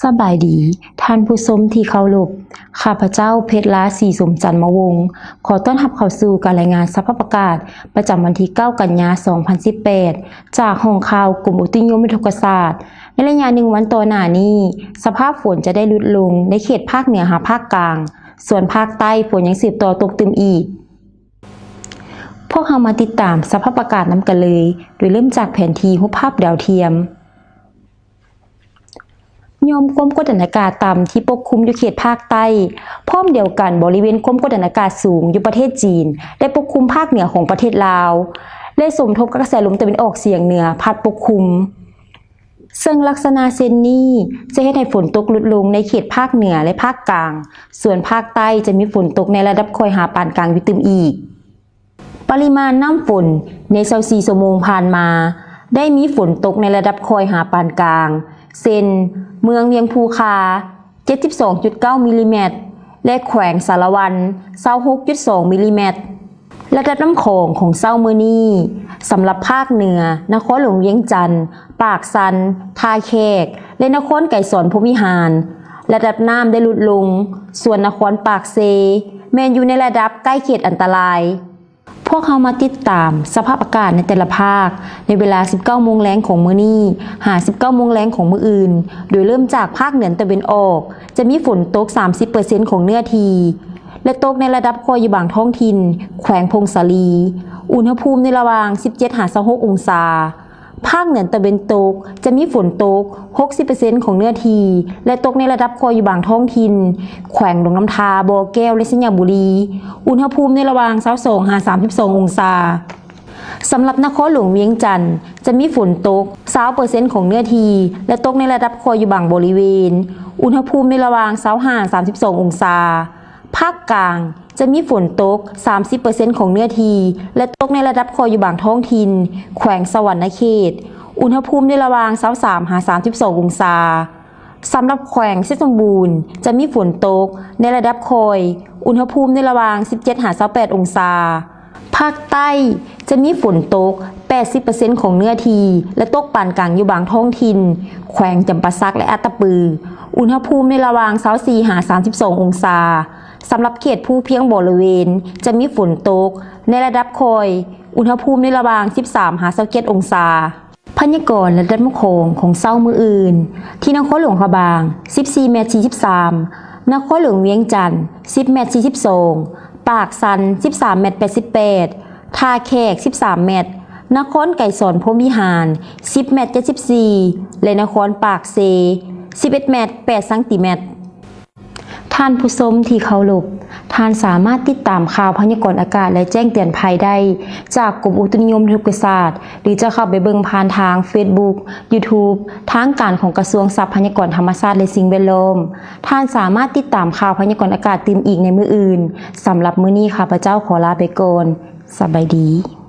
ສະບາຍດີ ທ່ານຜູ້ຊົມທີ່ເຄົາລົບ, ຂ້າພະເຈົ້າ ເພັດລາ ສີສົມຈັນມະວົງ ຂໍຕ້ອນຮັບເຂົ້າສູ່ການລາຍງານສະພາບອາກາດ ປະຈຳວັນທີເກົ້າ ກັນຍາ ສອງພັນສິບແປດ ຈາກຫ້ອງຂ່າວກົມອຸຕຸນິຍົມວິທົກກະສາດ. ໃນໄລຍະໜຶ່ງວັນຕໍ່ໜ້ານີ້, ສະພາບຝົນຈະໄດ້ຫຼຸດລົງໃນເຂດພາກເໜືອຫາພາກກາງ, ສ່ວນພາກໃຕ້ຝົນຍັງສືບຕໍ່ຕົກຕື່ມອີກ. ພວກເຮົາມາຕິດຕາມສະພາບອາກາດນຳກັນເລີຍ, ໂດຍເລີ່ມຈາກແຜນທີ່ຮູບພາບດາວທຽມ. ຍ້ອນຄວາມກົດດັນອາກາດຕ່ຳທີ່ປົກຄຸມຢູ່ເຂດພາກໃຕ້, ພ້ອມດຽວກັນບໍລິເວນຄວາມກົດດັນອາກາດສູງຢູ່ປະເທດຈີນ ໄດ້ປົກຄຸມພາກເໜືອຂອງປະເທດລາວ ແລະ ສົມທົບກັບກະແສລົມຕາເວັນອອກສຽງເໜືອພັດປົກຄຸມ. ເຊິ່ງລັກສະນະເຊັ່ນນີ້ຈະເຮັດໃຫ້ຝົນຕົກຫຼຸດລົງໃນເຂດພາກເໜືອ ແລະ ພາກກາງ, ສ່ວນພາກໃຕ້ຈະມີຝົນຕົກໃນລະດັບຄ່ອຍຫາປານກາງຢູ່ຕື່ມອີກ. ປະລິມານນ້ຳຝົນໃນຊາວສີ່ຊົ່ວໂມງຜ່ານມາ ໄດ້ມີຝົນຕົກໃນລະດັບຄ່ອຍຫາປານກາງ ເຊັ່ນ ເມືອງວຽງພູຄາ ເຈັດສິບສອງຈຸດເກົ້າມິລລີແມັດ ແລະ ແຂວງສາລະວັນ ຊາວຫົກຈຸດສອງມິລລີແມັດ. ລະດັບນ້ຳຂອງຂອງເຊົ້າມື້ນີ້ ສຳລັບພາກເໜືອ, ນະຄອນຫຼວງວຽງຈັນ, ປາກຊັນ, ທ່າແຂກ ແລະ ນະຄອນໄກສອນພົມວິຫານ, ລະດັບນ້ຳໄດ້ຫຼຸດລົງ, ສ່ວນນະຄອນປາກເຊ ແມ່ນຢູ່ໃນລະດັບໃກ້ເຂດອັນຕະລາຍ. ພວກເຮົາມາຕິດຕາມສະພາບອາກາດໃນແຕ່ລະພາກ ໃນເວລາສິບເກົ້າໂມງແລງຂອງມື້ນີ້ ຫາສິບເກົ້າໂມງແລງຂອງມື້ອື່ນ, ໂດຍເລີ່ມຈາກພາກເໜືອຕາເວັນອອກ ຈະມີຝົນຕົກສາມສິບເປີເຊັນຂອງເນື້ອທີ່ ແລະ ຕົກໃນລະດັບຄ່ອຍຢູ່ບາງທ້ອງຖິ່ນ ແຂວງຜົ້ງສາລີ, ອຸນຫະພູມໃນລະຫວ່າງສິບເຈັດຫາຊາວຫົກອົງສາ. ພາກເໜືອຕາເວັນຕົກ ຈະມີຝົນຕົກຫົກສິບເປີເຊັນຂອງເນື້ອທີ່ ແລະ ຕົກໃນລະດັບຄ່ອຍຢູ່ບາງທ້ອງຖິ່ນ ແຂວງຫຼວງນ້ຳທາ, ບໍ່ແກ້ວ ແລະ ໄຊຍະບູລີ, ອຸນຫະພູມໃນລະຫວ່າງຊາວສອງຫາສາມສິບສອງອົງສາ. ສຳລັບນະຄອນຫຼວງວຽງຈັນ ຈະມີຝົນຕົກຊາວເປີເຊັນຂອງເນື້ອທີ່ ແລະ ຕົກໃນລະດັບຄ່ອຍຢູ່ບາງບໍລິເວນ, ອຸນຫະພູມໃນລະຫວ່າງຊາວຫ້າສາມສິບສອງອົງສາ. ພາກກາງ ຈະມີຝົນຕົກສາມສິບເປີເຊັນຂອງເນື້ອທີ່ ແລະ ຕົກໃນລະດັບຄ່ອຍຢູ່ບາງທ້ອງຖິ່ນ ແຂວງສະຫວັນນະເຂດ, ອຸນຫະພູມໃນລະຫວ່າງຊາວສາມຫາສາມສິບສອງອົງສາ. ສຳລັບແຂວງໄຊສົມບູນ ຈະມີຝົນຕົກໃນລະດັບຄ່ອຍ, ອຸນຫະພູມໃນລະຫວ່າງສິບເຈັດຫາຊາວແປດອົງສາ. ພາກໃຕ້ ຈະມີຝົນຕົກແປດສິບເປີເຊັນຂອງເນື້ອທີ່ ແລະ ຕົກປານກາງຢູ່ບາງທ້ອງຖິ່ນ ແຂວງຈຳປາສັກ ແລະ ອັດຕະປື, ອຸນຫະພູມໃນລະຫວ່າງຊາວສີ່ຫາສາມສິບສອງອົງສາ. ສຳລັບເຂດພູພຽງບໍລິເວນ ຈະມີຝົນຕົກໃນລະດັບຄ່ອຍ, ອຸນຫະພູມໃນລະຫວ່າງສິບສາມຫາຊາວເຈັດອົງສາ. ພະຍາກອນລະດັບນ້ຳຂອງຂອງເຊົ້າມື້ອື່ນ, ທີ່ນະຄອນຫຼວງພະບາງ ສິບສີ່ແມັດສີ່ສິບສາມ, ນະຄອນຫຼວງວຽງຈັນ ສິບແມັດສີ່ສິບສອງ, ປາກຊັນ ສິບສາມແມັດແປດສິບແປດ, ທ່າແຂກ ສິບສາມແມັດ, ນະຄອນໄກສອນພົມວິຫານ ສິບແມັດເຈັດສິບສີ່ ແລະ ນະຄອນປາກເຊ ສິບເອັດແມັດແປດຊັງຕີແມັດ. ທ່ານຜູ້ຊົມທີ່ເຄົາລົບ, ທ່ານສາມາດຕິດຕາມຂ່າວພະຍາກອນອາກາດ ແລະ ແຈ້ງເຕືອນໄພໄດ້ຈາກກົມອຸຕຸນິຍົມວິທົກກະສາດ ຫຼື ຈະເຂົ້າໄປເບິ່ງຜ່ານທາງເຟສບຸກ, ຢູທູບ ທາງການຂອງກະຊວງຊັບພະຍາກອນທຳມະຊາດ ແລະ ສິ່ງແວດລ້ອມ. ທ່ານສາມາດຕິດຕາມຂ່າວພະຍາກອນອາກາດຕື່ມອີກໃນມື້ອື່ນ. ສຳລັບມື້ນີ້ ຂ້າພະເຈົ້າຂໍລາໄປກ່ອນ. ສະບາຍດີ.